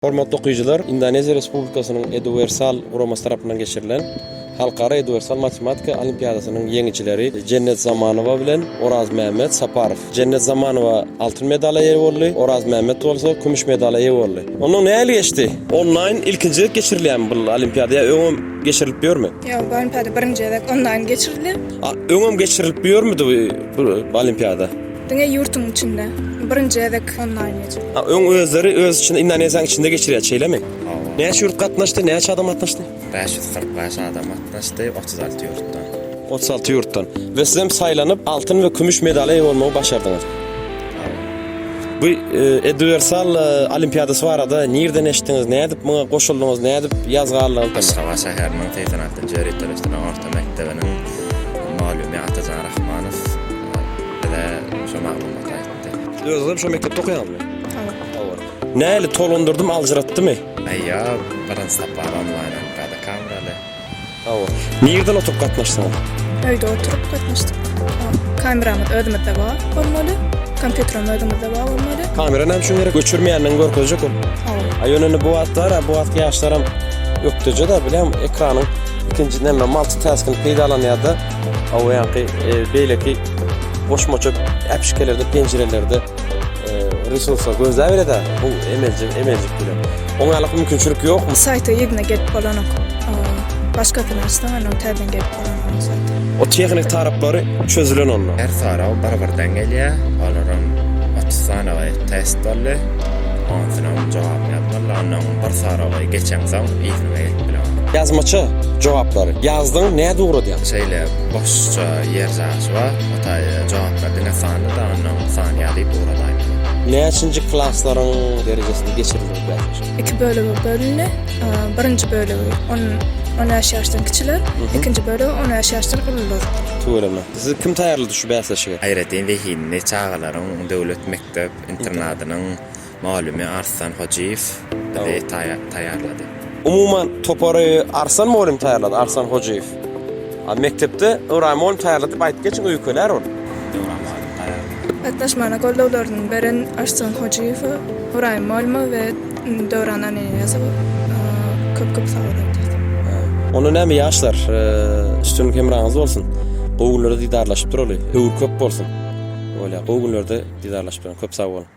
Hormatly okyjylar, Indoneziýa Respublikasynyň Eduversal guramasy tarapyndan geçirilen Halkara Eduversal matematika olimpiadasynyň ýeňijileri Jennet Zamanowa bilen Orazmämmet Saparow. Jennet Zamanowa altyn medala eýe boldy, Orazmämmet bolsa kümüş medala eýe boldy. Onnoň nähili geçdi? Onlaýn ilkinji gezek geçirilýärmi bu olimpiada ýa öňem geçirilip ýörmi? Ýok, bu olimpiada birinji gezek onlaýn geçirildi. A öňem geçirilip ýörmüdi bu olimpiada? Diňe ýurtuň içinde. Birinji gezek onlaýn geçirildi. A öň özleri öz içinde Indoneziýanyň içinde geçirýär şeýlemi? Hawa. Näçe ýurt gatnaşdy, näçe adam gatnaşdy? 545 adam gatnaşdy, 36 ýurtdan. 36 ýurtdan. We siz hem saýlanyp, altyn we kümüş medala eýe bolmagy başardyňyz. Hawa. Bu Eduversal olimpiadasy barada nirden eşitdiňiz, nädip muňa goşuldyňyz, nädip ýazga aldyňyz? Aşgabat şäheriniň 86-njy ýöriteleşdirilen orta mekdebiniň mugallymy Atajan Rahmanow bize şo maglumaty aýtdy. Özüňiz hem şo mekdepde okaýaňyzmy? Hawa. Hawa. Nähili tolgundyrdymy, aljyratdymy? Aý, ýa, birinji sapar onlaýn olimpiada kameraly. Hawa. Nirden oturyp gatnaşdyňyz? Öýde oturyp gatnaşdyk. Kameramyz özümizde bar bolmaly. Kompýuterem özümizde bar bolmaly. Kamera näme üçin gerek? Göçürmeýändigini görkezjek ol. Hawa. A ýöne indi bu wagtlar, bu wagtky ýaşlaram ökdeje-de, bilýäňmi, ekranyň ikinji näme multitasking peýdalanýar-da, hawa ýaňky beýleki goşmaça äpişgelerde, penjirelerde resurslar gözläberýär-de, bu emeljik, emeljik bilen. Oňa ýaly mümkinçilik ýokmy? Saýta yzyna gelip bolanok. Başgasyny açsaň, ondan täzeden gelip bolanok saýta. O tehnik taraplary çözülen onda. Her sorag bir-birden gelýär. Olaram 30 sanagy test boldy. Onsunam jogabyny ýazmaly. Ondan bir soragy geçeňsoň yzyna gelip bileňok. Ýazmaça jogaplary ýazdyň, nädip ugradýaň? Şeýle boşja ýer jaýy bar. O taýda jogaplar diňe sanly-da, ondan sany ýazyp ugradaýmaly. Näçinji klaslaryň derejesinde geçirildi bu bäsleşik? Iki bölege bölündi. Birinji bölegi on, 15 ýaşdan kiçiler, ikinji bölegi 15 ýaşdan ulular. Tüweleme. Sizi kim taýýarlady şu bäsleşige? Aýratyn zehinli çagalaryň döwlet mekdep internadynyň Mugallymy Arslan Hojyýew bizi taýýarlady. Umuman, topary Arslan mugallym taýýarlady, Arslan Hojyýew. A mekdepde Ybraýym mugallym taýýarlady diýip aýdyp geçiň, öýkelär ol. Döwran mugallym taýýarlady. Gatnaşmagyna goldawlaryny beren Arslan Hojyýewe, Ybraýym mugallyma we Döwran Ananiýazowa köp-köp sag bol aýdýarys. Onda näme ýaşlar, üstünlik hemraňyz bolsun. Gowy günlerde didarlaşyp duraly. Höwür köp bolsun. Bolýar, gowy günlerde didarlaşyp duraly. Köp sag boluň.